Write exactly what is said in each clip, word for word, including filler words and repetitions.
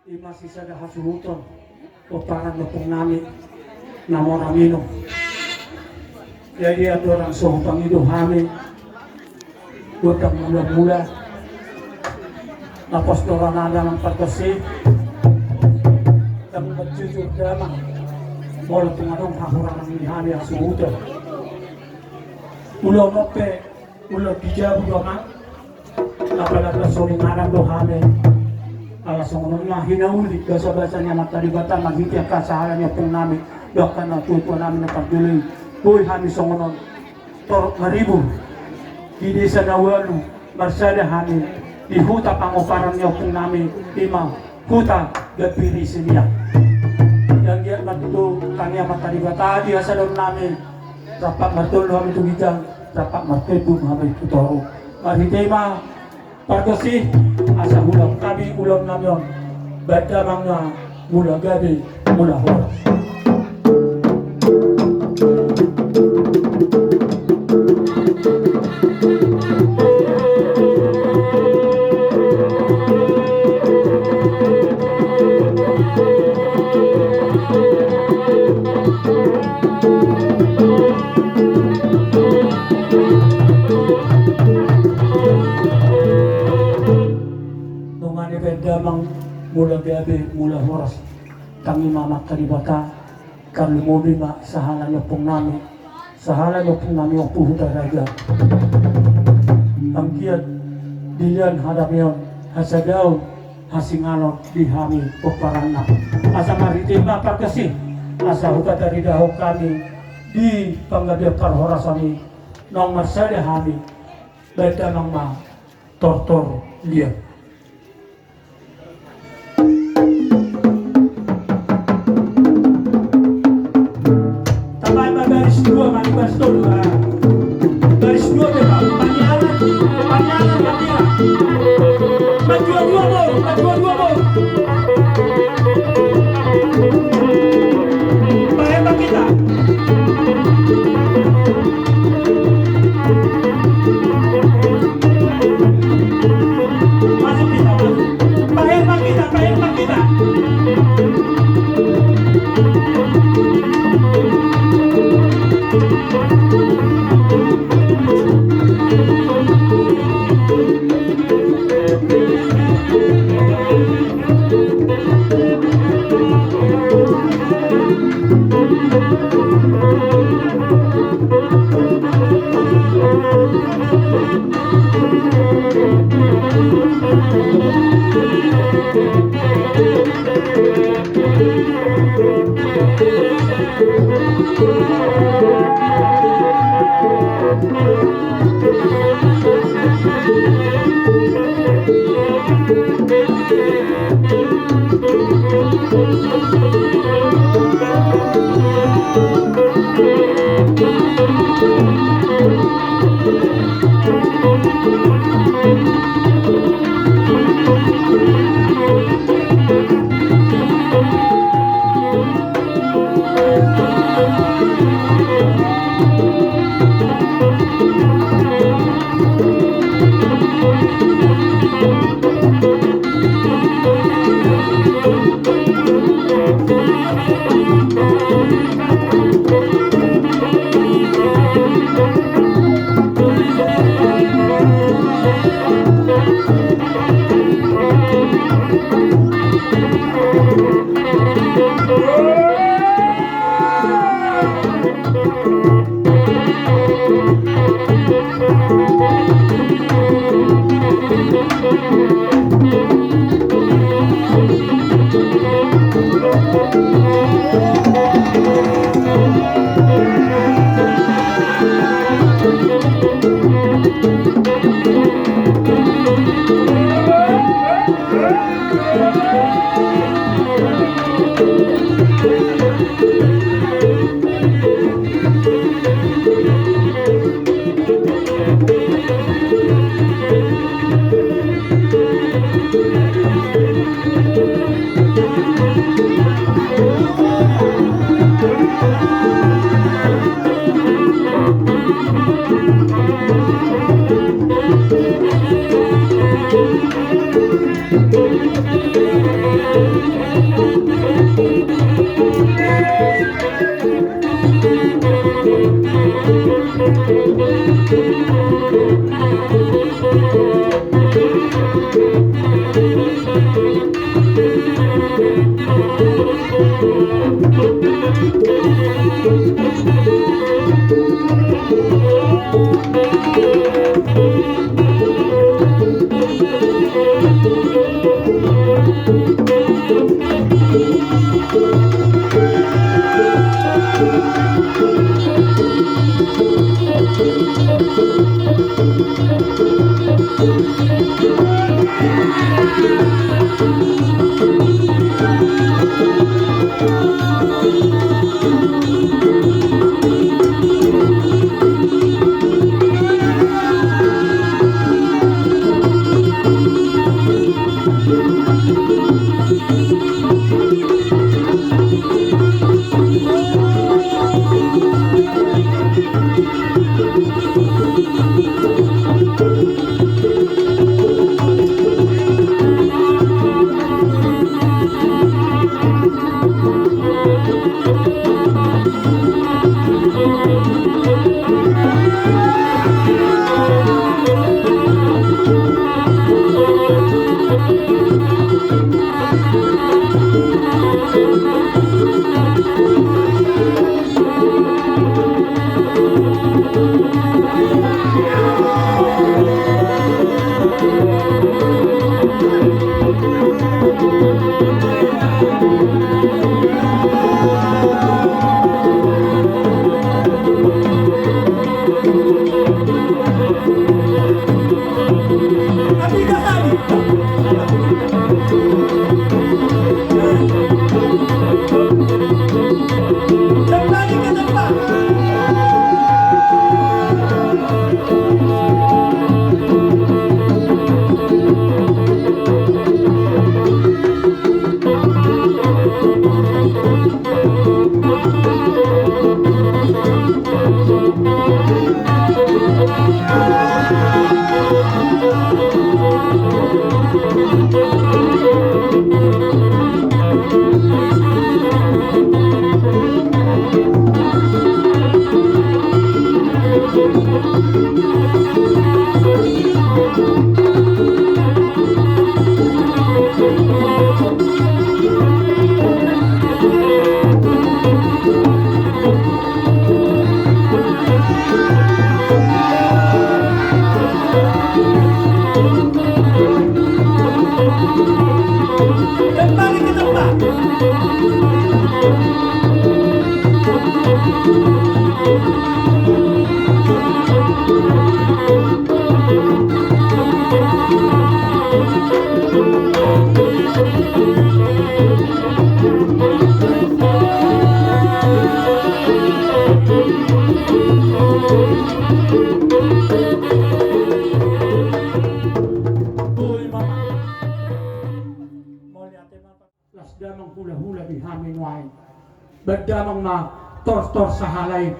Ima sisada hasuhuton pomparan ni ompung nami na mora minum. Jadi andorang so hupangido hami gondang mulamula, na pos do ra na damang pargonsi, ndang manjujur damang molo tung adong hahurangan ni hami hasuhuton. Ulaon on pe ulaon di jabu do amang. Na pala songon i ngadang do hami. Ala songon on ma hinauli basabasa ni Amanta Debata marhite angka sahala ni ompung nami dohot angka natuatua nami na parjolo i. Boi hami songon on torop maribur di desa na ualu, marsada hami di huta pangomparan ni ompung nami, ima huta Gambiri Silia. Anggiat ma tutu tangiang Amanta Debata di hasadaon nami, rap martolu hami tu ginjang, rap marpudun hami tu toru. Marhite i ma pargonsi, asa huulahon hami ulaon nami on, baen damang ma mula gabe mula horas. Nunga dibaen damang mula gabe mula horas, tangi ma Amanta Debata, tarlumobi ma sahala ni ompung nami, sahala ni ompung nami Ompu Hutaraja. Anggiat dilehon hadameon, hasadaon, hasinganon di hami pomparanna. Asa marhite i ma pargonsi, asa hupataridahon hami di panggabean parhorasan i, naung marsada hami, baen damang ma tortor liat. Tambahi ma baris dua, ma di baris tolu, ah. Baris dua pe ma. Panyaran, panyaran, panyaran. Patua dua boru, patua dua boru. Pahehe ma hita. Masuk hita, masuk. Pahehe ma hita, pahehe ma hita. Las damang hulahula di hami nuaeng. Baen damang ma tortor sahala i.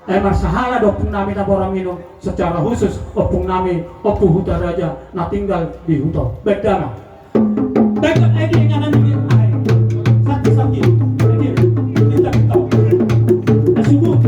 Ai marsahala do ompung nami Naborang Inong, secara khusus ompung nami Ompu Hutaraja na tinggal di Huto. Baen damang. Baen damang, ai di inganan ini, ai. Sakti, sakti. Ini, ini tak tahu. Ai subuh.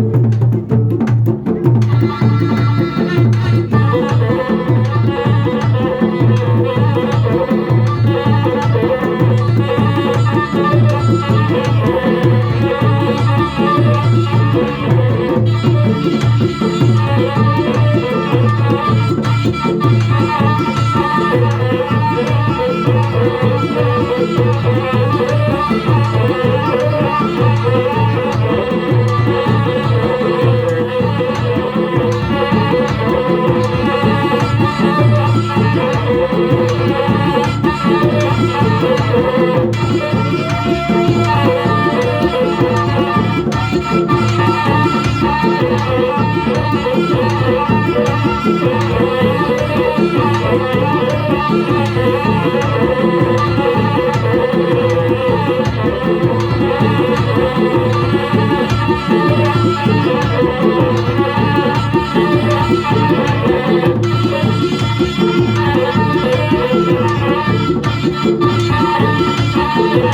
Jadi,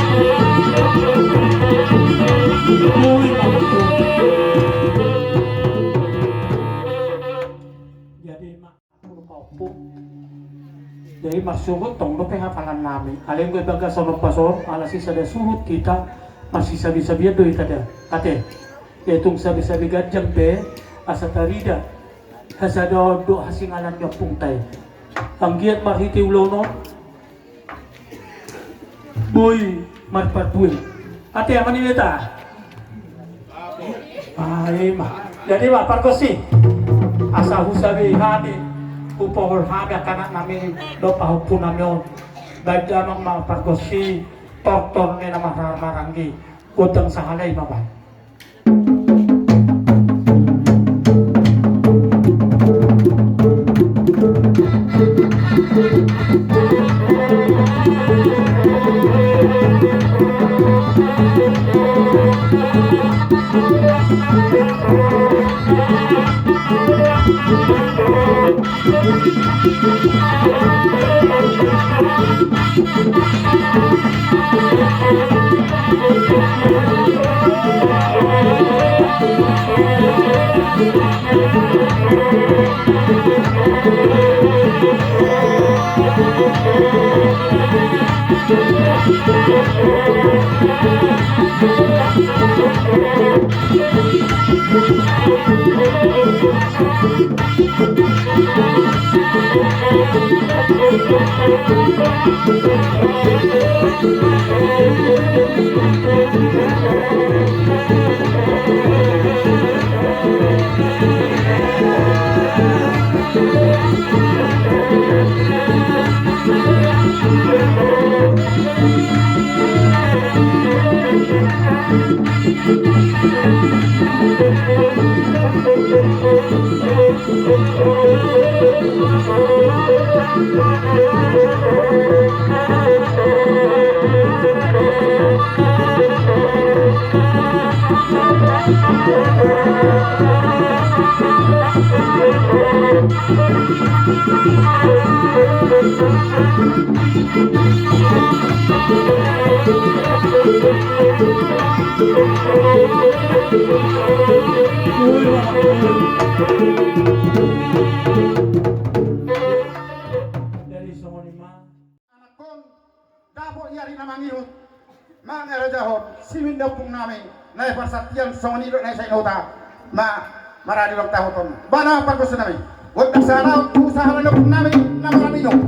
ma-, jadi marsuhut tong dope hafalan nami. Alai anggo i bagas on, pas on, ala sisada suhut hita, marsisabisabian do hita da. Ate, ia tung sabisabi ganjang pe, asa tarida hasadaon dohot hasingalan ni ompungta i. Anggiat marhite ulaon on, boi marparbue. Ate, ama ni hita. Ah, i ma. Jadi ma pargonsi, asa husabi hami, hupohol hami angka anak nami dohot pahompu nami on. Baen damang ma pargonsi, tortor ni na marhahamaranggi. Gondang sahalai ma baen. Jadi songon i ma. Anakkon, dapot i ari na mangihut, mangarajahon simin ni ompung nami, na i parsantian songon i dohot na i sainota, ma, maradi ulang tahun on. Baen damang pargonsi nami. Gondang sahalai, tu sahalai ni ompung nami, na maradi on.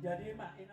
Jadi, Mak,